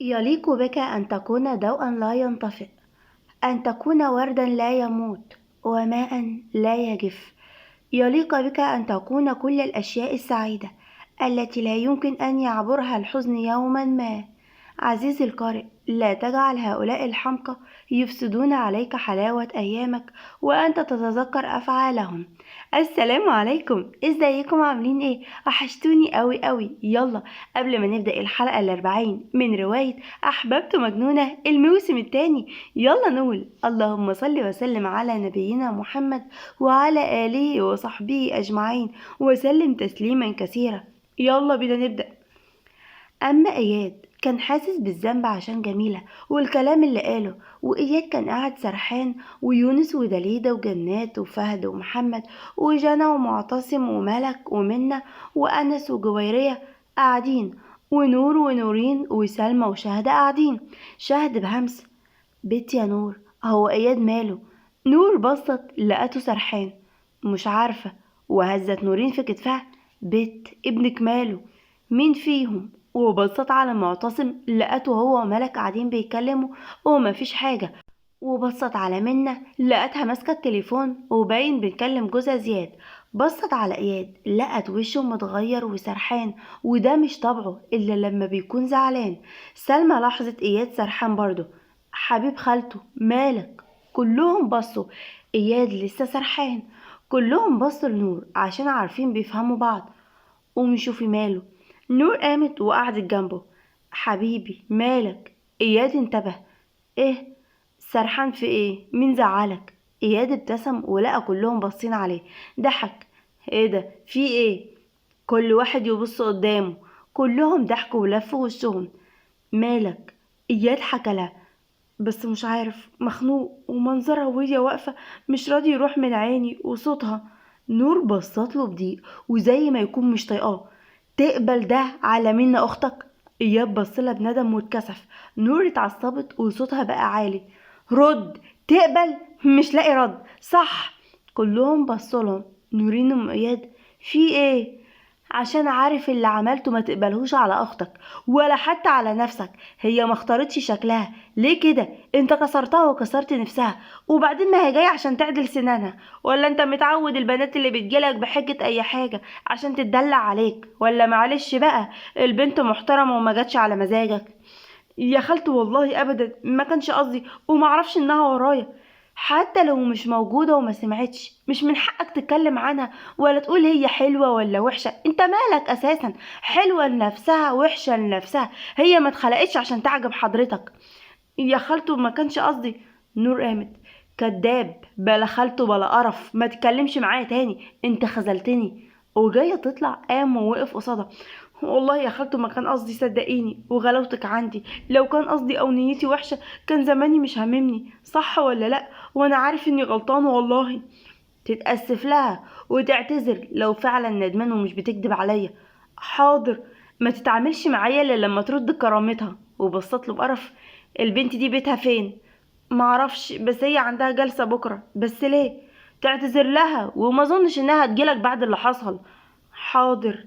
يليق بك أن تكون ضوءا لا ينطفئ، أن تكون وردا لا يموت وماء لا يجف. يليق بك أن تكون كل الأشياء السعيدة التي لا يمكن أن يعبرها الحزن يوما ما. عزيزي القارئ، لا تجعل هؤلاء الحمقى يفسدون عليك حلاوة أيامك وأنت تتذكر أفعالهم. السلام عليكم، ازيكم عاملين ايه؟ وحشتوني قوي قوي. يلا قبل ما نبدأ الحلقة 40 من رواية أحببت مجنونة الموسم الثاني، يلا نقول اللهم صل وسلم على نبينا محمد وعلى آله وصحبه أجمعين وسلم تسليما كثيرا. يلا بينا نبدأ. أما إياد كان حاسس بالذنب عشان جميلة والكلام اللي قاله، وإياد كان قاعد سرحان، ويونس ودليدة وجنات وفهد ومحمد وجنى ومعتصم وملك ومنة وأنس وجويرية قاعدين، ونور ونورين وسلمى وشهد قاعدين. شهد بهمس: بنت يا نور، هو إياد ماله؟ نور بصت لقته سرحان، مش عارفة. وهزت نورين في كتفها: بت ابنك ماله؟ مين فيهم؟ وبصت على معتصم لقته هو وملك قاعدين بيتكلموا ومفيش حاجة. وبصت على منة لقتها ماسكة التليفون وباين بتكلم جوزها زياد. بصت على إياد لقت وشه متغير وسرحان، وده مش طبعه إلا لما بيكون زعلان. سلمى لاحظت إياد سرحان برضه. حبيب خالته مالك؟ كلهم بصوا، إياد لسه سرحان. كلهم بصوا لنور عشان عارفين بيفهموا بعض. قومي شوفي ماله. نور قامت وقعدت جنبه. حبيبي مالك؟ إياد انتبه: ايه سرحان في ايه؟ مين زعلك؟ إياد ابتسم ولقى كلهم باصين عليه، ضحك: ايه ده في ايه؟ كل واحد يبص قدامه. كلهم ضحكوا ولفوا وشهم. مالك؟ إياد حكى لها: بس مش عارف، مخنوق، ومنظرها وهي واقفة مش راضي يروح من عيني، وصوتها. نور بصت له بضيق وزي ما يكون مش طايقاه: تقبل ده على منا اختك؟ اياد بصلها بندم واتكسف. نور اتعصبت وصوتها بقى عالي: رد، تقبل؟ مش لاقي رد صح؟ كلهم بصلهم. نورين ام اياد: في ايه؟ عشان عارف اللي عملته ما تقبلهوش على اختك ولا حتى على نفسك. هي ما اختارتش شكلها، ليه كده؟ انت كسرتها وكسرت نفسها، وبعدين ما هي جايه عشان تعدل سنانها، ولا انت متعود البنات اللي بتجيلك بحجة اي حاجة عشان تتدلع عليك؟ ولا معلش بقى البنت محترمة وما جاتش على مزاجك؟ يا خالته والله ابدا ما كانش قصدي، وما اعرفش انها ورايا. حتى لو مش موجودة وما سمعتش، مش من حقك تتكلم عنها ولا تقول هي حلوة ولا وحشة. انت مالك اساسا؟ حلوة لنفسها وحشة لنفسها، هي ما اتخلقتش عشان تعجب حضرتك. يا خالته ما كانش قصدي. نور قامت: كداب، بلا خالته بلا قرف، ما تتكلمش معايا تاني، انت خذلتني. وجاية تطلع قام ووقف قصادها: والله يا خالته ما كان قصدي، صدقيني، وغلاوتك عندي، لو كان قصدي او نيتي وحشة كان زماني مش هاممني، صح ولا لا؟ وانا عارف اني غلطان والله. تتأسف لها وتعتذر لو فعلا ندمان ومش بتكذب عليا. حاضر. ما تتعاملش معايا الا لما ترد كرامتها. وبصت له بقرف: البنت دي بيتها فين؟ معرفش، بس هي عندها جلسة بكرة. بس ليه؟ تعتذر لها، وما اظنش انها تجيلك بعد اللي حصل. حاضر.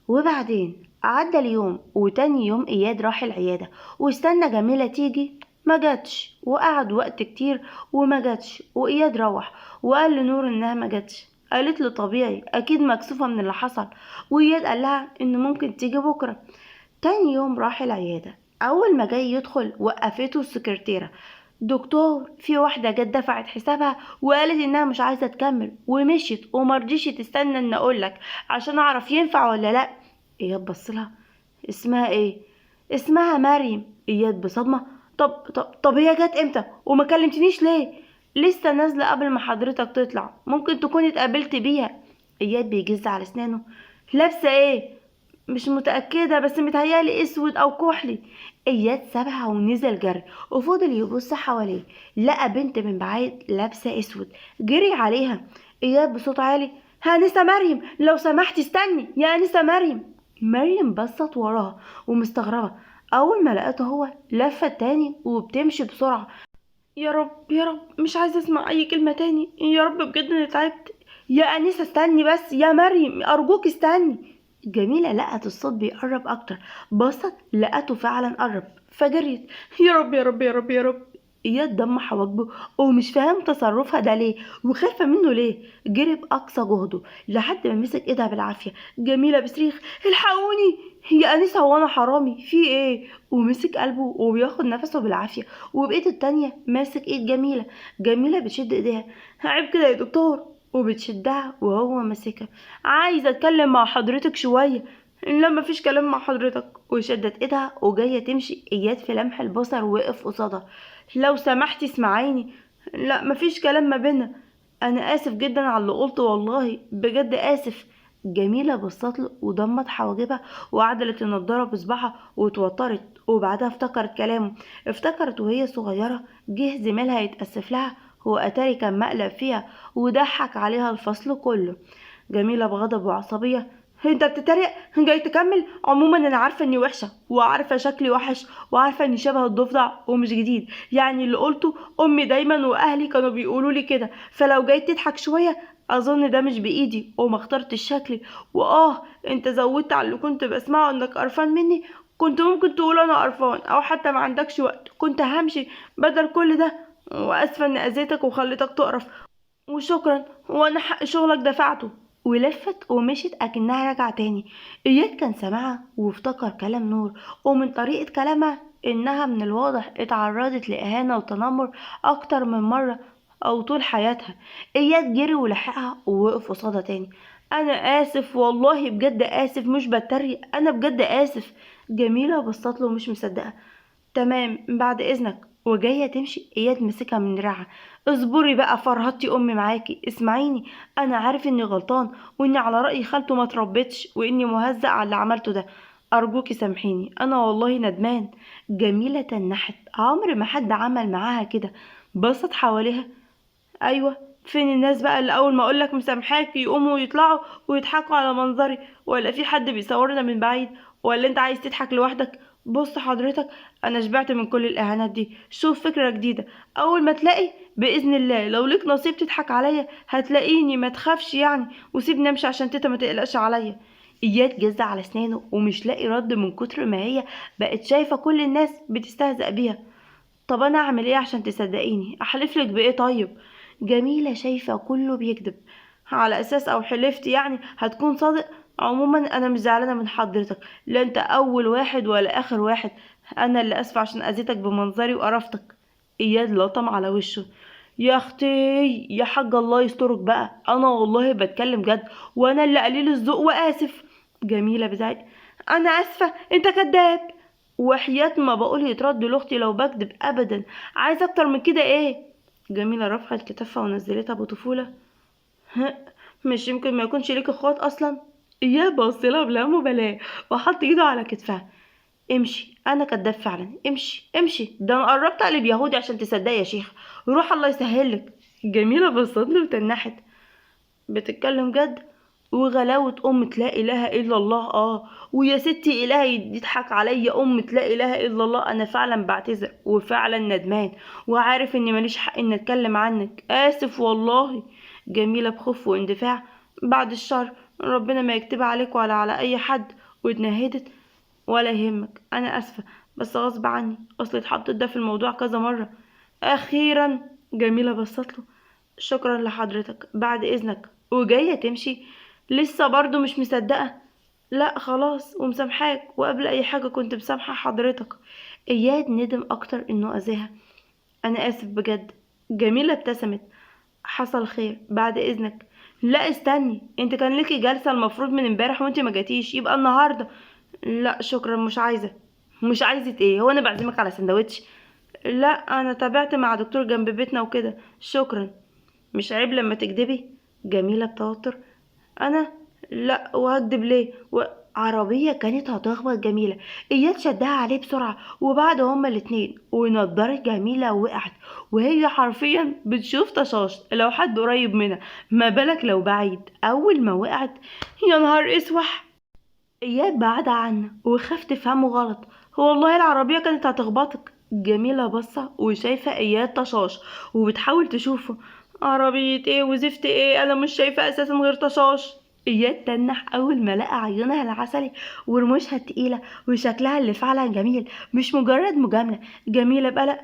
وبعدين عدى اليوم، وتاني يوم اياد راح العيادة واستنى جميلة تيجي، ما جاتش، وقعد وقت كتير وما جاتش. واياد روح وقال لنور انها ما جاتش. قالت له طبيعي، اكيد مكسوفة من اللي حصل. واياد قال لها انه ممكن تيجي بكرة. تاني يوم راح العيادة، اول ما جاي يدخل وقفته السكرتيرة: دكتور، في واحدة جت دفعت حسابها وقالت انها مش عايزة تكمل ومشيت ومرضيش تستنى ان اقولك عشان اعرف ينفع ولا لا. اياد بصلها: اسمها ايه؟ اسمها مريم. اياد بصدمة: طب طب طب هي جت امتى وما كلمتنيش ليه؟ لسه نازلة قبل ما حضرتك تطلع، ممكن تكون اتقابلت بيها. اياد بيجز على اسنانه: لابسة ايه؟ مش متأكدة بس متهيألي اسود او كحلي. اياد سابها ونزل جري وفضل يبص حواليه، لقى بنت من بعيد لابسة اسود، جري عليها. اياد بصوت عالي: ها انسة مريم، لو سمحتي استني يا انسة مريم. مريم بصت وراها ومستغربة، اول ما لقيته هو لفت تاني وبتمشي بسرعة. يا رب يا رب، مش عايزة اسمع اي كلمة تاني، يا رب بجد انا تعبت. يا انسة استني بس، يا مريم ارجوك استني. جميلة لقت الصوت بيقرب أكتر، بصت لقته فعلا قرب، فجريت. يا رب يا رب يا رب يا رب. إياد ضم حواجبه ومش فاهم تصرفها ده ليه وخايفة منه ليه. جري بأقصى جهده لحد ما مسك ايدها بالعافية. جميلة بصريخ: الحقوني يا أنسة، هو أنا حرامي في ايه؟ ومسك قلبه وبياخد نفسه بالعافية، وبإيده التانية ماسك ايد جميلة. جميلة بتشد ايديها: عيب كده يا دكتور، وبتشدها وهو ماسكها. عايزة اتكلم مع حضرتك شوية. لا مفيش كلام مع حضرتك. وشدت ايدها وجاية تمشي. اياد في لمح البصر وقف قصادها: لو سمحتي اسمعيني. لا مفيش كلام ما بينا، انا اسف جدا على اللي قلته، والله بجد اسف. جميلة بصت له وضمت حواجبها وعدلت النضارة بصبعها واتوترت، وبعدها افتكرت كلامه، افتكرت وهي صغيرة جه زميلها يتأسف لها، هو اتاري كان مقلب فيها وضحك عليها الفصل كله. جميلة بغضب وعصبية: انت بتتريق؟ جاي تكمل؟ عموما انا عارفة اني وحشة وعارفة شكلي وحش وعارفة اني شبه الضفدع ومش جديد، يعني اللي قلته امي دايما واهلي كانوا بيقولوا لي كده، فلو جاي تضحك شوية اظن ده مش بايدي وما اخترتش شكلي، واه انت زودت على اللي كنت بسمعه انك قرفان مني، كنت ممكن تقول انا قرفان او حتى ما عندكش وقت، كنت همشي بدل كل ده، واسفة اني اذيتك وخليتك تقرف، وشكرا وانا حق شغلك دفعته. ولفت ومشت اكنها راجعه تاني. اياد كان سامعها وافتكر كلام نور، ومن طريقه كلامها انها من الواضح اتعرضت لاهانه وتنمر اكتر من مره او طول حياتها. اياد جري ولحقها ووقف قصادها تاني: انا اسف والله بجد اسف، مش بتريق، انا بجد اسف. جميله بصت له مش مصدقه: تمام بعد اذنك. وجايه تمشي. اياد مسكها من دراعها: اصبري بقى فرهدتي امي معاكي، اسمعيني، انا عارف اني غلطان واني على راي خالته ما تربيتش واني مهزأ على اللي عملته ده، ارجوكي سامحيني انا والله ندمان. جميله تنحت، عمر ما حد عمل معاها كده. بصت حواليها: ايوه فين الناس بقى اللي اول ما اقولك مسامحاك يقوموا ويطلعوا ويضحكوا على منظري؟ ولا في حد بيصورنا من بعيد؟ ولا انت عايز تضحك لوحدك؟ بص حضرتك انا شبعت من كل الاهانات دي، شوف فكرة جديدة، اول ما تلاقي باذن الله لو ليك نصيب تضحك عليا هتلاقيني، ما تخافش يعني، وسيبني امشي عشان تيتا ما تقلقش عليا. اياد جز على اسنانه ومش لاقي رد من كتر ما هي بقت شايفة كل الناس بتستهزأ بيها. طب انا اعمل ايه عشان تصدقيني؟ احلفلك بايه طيب؟ جميلة شايفة كله بيكذب، على اساس او حلفت يعني هتكون صادق؟ عموما انا مش زعلانة من حضرتك، لا انت اول واحد ولا اخر واحد، انا اللي اسفة عشان اذيتك بمنظري وقرفتك. اياد لطم على وشه: يا اختي يا حاج الله يسترك بقى، انا والله بتكلم جد وانا اللي قليل الذوق واسف. جميلة بزعق: انا اسفة، انت كداب، وحياة ما بقول يترد لاختي لو بكدب ابدا، عايز اكتر من كده ايه؟ جميلة رفعت كتفها ونزلتها بطفولة: ها، مش يمكن ما يكونش ليك اخوات اصلا؟ اياه بص لها بلا مبالاة وحط ايده على كتفها: امشي انا كداب فعلا، امشي امشي، ده انا قربت اقلب يهودي عشان تصدقي يا شيخ، روح الله يسهلك. جميلة بصت له وتنحت: بتتكلم جد؟ وغلاوة أمة لا إله إلا الله، ويا ستي إلهي يضحك عليا أمة لا إله إلا الله، أنا فعلا بعتذر وفعلا ندمان وعارف إني ماليش حق إني أتكلم عنك، آسف والله. جميلة بخوف واندفاع: بعد الشر، ربنا ما يكتب عليك ولا على أي حد. واتنهدت: ولا يهمك أنا آسفة بس غصب عني، أصل اتحطيت ده في الموضوع كذا مرة. أخيرا جميلة بصت له: شكرا لحضرتك بعد إذنك. وجاية تمشي لسه برضو مش مصدقة: لا خلاص ومسامحاك، وقبل أي حاجة كنت مسامحة حضرتك. إياد ندم أكتر إنه أذاها: أنا آسف بجد. جميلة ابتسمت: حصل خير بعد إذنك. لا استني، انت كان ليكي جلسة المفروض من امبارح وانت ما جاتيش، يبقى النهاردة. لا شكرا مش عايزة. مش عايزة ايه؟ هو انا بعزمك على سندوتش؟ لا انا تابعت مع دكتور جنب بيتنا وكده، شكرا. مش عيب لما تكدبي؟ جميلة بتوتر: انا لا، وهكدب ليه؟ عربية كانت هتخبط جميلة، اياد شدها عليه بسرعة وبعد هما الاتنين، ونضارة جميلة وقعت وهي حرفيا بتشوف طشاش لو حد قريب منها، ما بالك لو بعيد. اول ما وقعت يا نهار اسوح، اياد بعد عنها وخاف تفهمه غلط: والله العربية كانت هتخبطك. جميلة بصة وشايفة اياد طشاش وبتحاول تشوفه: عربية ايه وزفت ايه، انا مش شايفة اساسا غير طشاش. اياد تنح اول ما لقى عيونها العسلي ورموشها التقيله وشكلها اللي فعلا جميل، مش مجرد مجامله. جميله بقلق: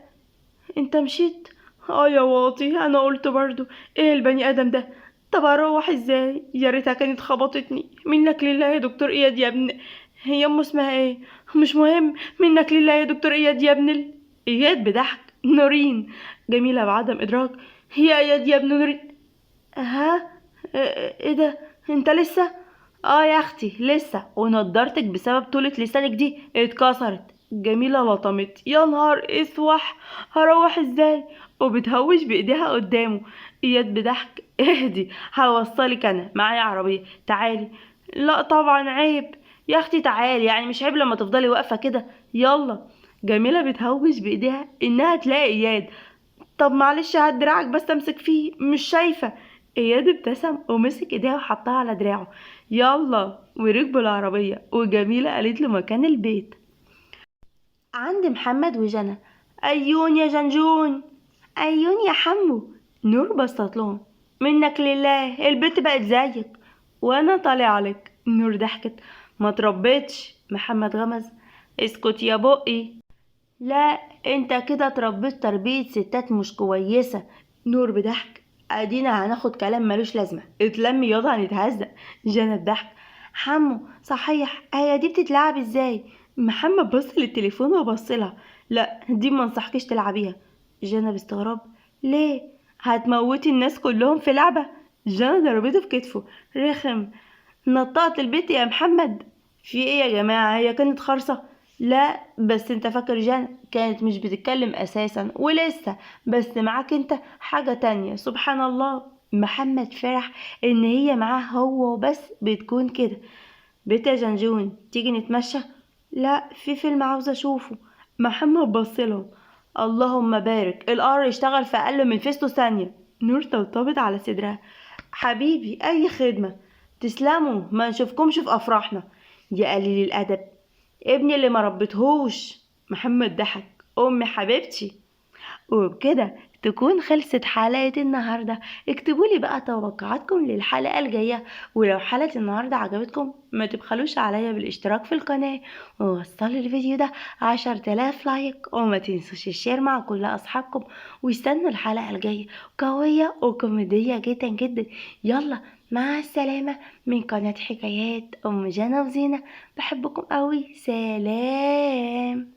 انت مشيت؟ اه يا واطي، انا قلت برضو ايه البني ادم ده، طب اروح ازاي؟ يا ريتها كانت خبطتني. منك لله يا دكتور اياد يا ابن، هي امه اسمها ايه؟ مش مهم، منك لله يا دكتور اياد يا ابن اياد بضحك: نورين. جميله بعدم ادراك: يا اياد يا ابن نورين. ها؟ ايه ده، انت لسه؟ اه يا اختي لسه، ونضارتك بسبب طولة لسانك دي اتكسرت. جميلة لطمت: يا نهار اسوح، هروح ازاي؟ وبتهوش بايديها قدامه. اياد بضحك: اهدي، هوصلك انا معايا عربية، تعالي. لا طبعا عيب يا اختي، تعالي، يعني مش عيب لما تفضلي واقفة كده، يلا. جميلة بتهوش بايديها انها تلاقي اياد: طب معلش هات دراعك بس امسك فيه، مش شايفة. اياد ابتسم ومسك ايديها وحطها على دراعه، يلا. وركبوا العربية، وجميلة قالت له مكان البيت. عند محمد وجنى. ايون يا جنجون، ايون يا حمو. نور بصت لهم: منك لله البت بقت زيك، وانا طالع لك. نور ضحكت: ما تربيتش. محمد غمز: اسكت يا بقي. لا انت كده اتربيت تربية ستات مش كويسة. نور بضحك: ادينا هناخد كلام ملوش لازمة، اتلم ياض هنتهزق. جنى بضحك: حمو صحيح هي دي بتتلعب ازاي؟ محمد بص للتليفون وبص لها: لا دي ما انصحكيش تلعبيها. جنى باستغراب: ليه؟ هتموتي الناس كلهم في لعبة؟ جنى ضربته في كتفه: رخم، نطقت البيت يا محمد. في ايه يا جماعة، هي كانت خرصة؟ لا بس انت فاكر جنى كانت مش بتتكلم اساسا ولسه، بس معاك انت حاجة تانية. سبحان الله. محمد فرح ان هي معاه هو وبس بتكون كده. بيت يا جنجون، تيجي نتمشى؟ لا في فيلم عاوزة اشوفه. محمد بصلهم: اللهم بارك، القر اشتغل في اقل من فيستو ثانية. نور طبطبت على صدرها: حبيبي اي خدمة، تسلموا، ما نشوفكمش في افراحنا يا قليل الادب، ابني اللي ما ربيتهوش. محمد ضحك: امي حبيبتي. وبكده تكون خلصت حلقة النهاردة. اكتبولي بقى توقعاتكم للحلقة الجاية، ولو حلقة النهاردة عجبتكم ما تبخلوش عليا بالاشتراك في القناة، ووصلوا الفيديو ده 10,000 like، وما تنسوش ال share مع كل أصحابكم، واستنوا الحلقة الجاية قوية وكوميدية جدا جدا. يلا مع السلامة من قناة حكايات أم جنى وزينة، بحبكم قوي، سلام.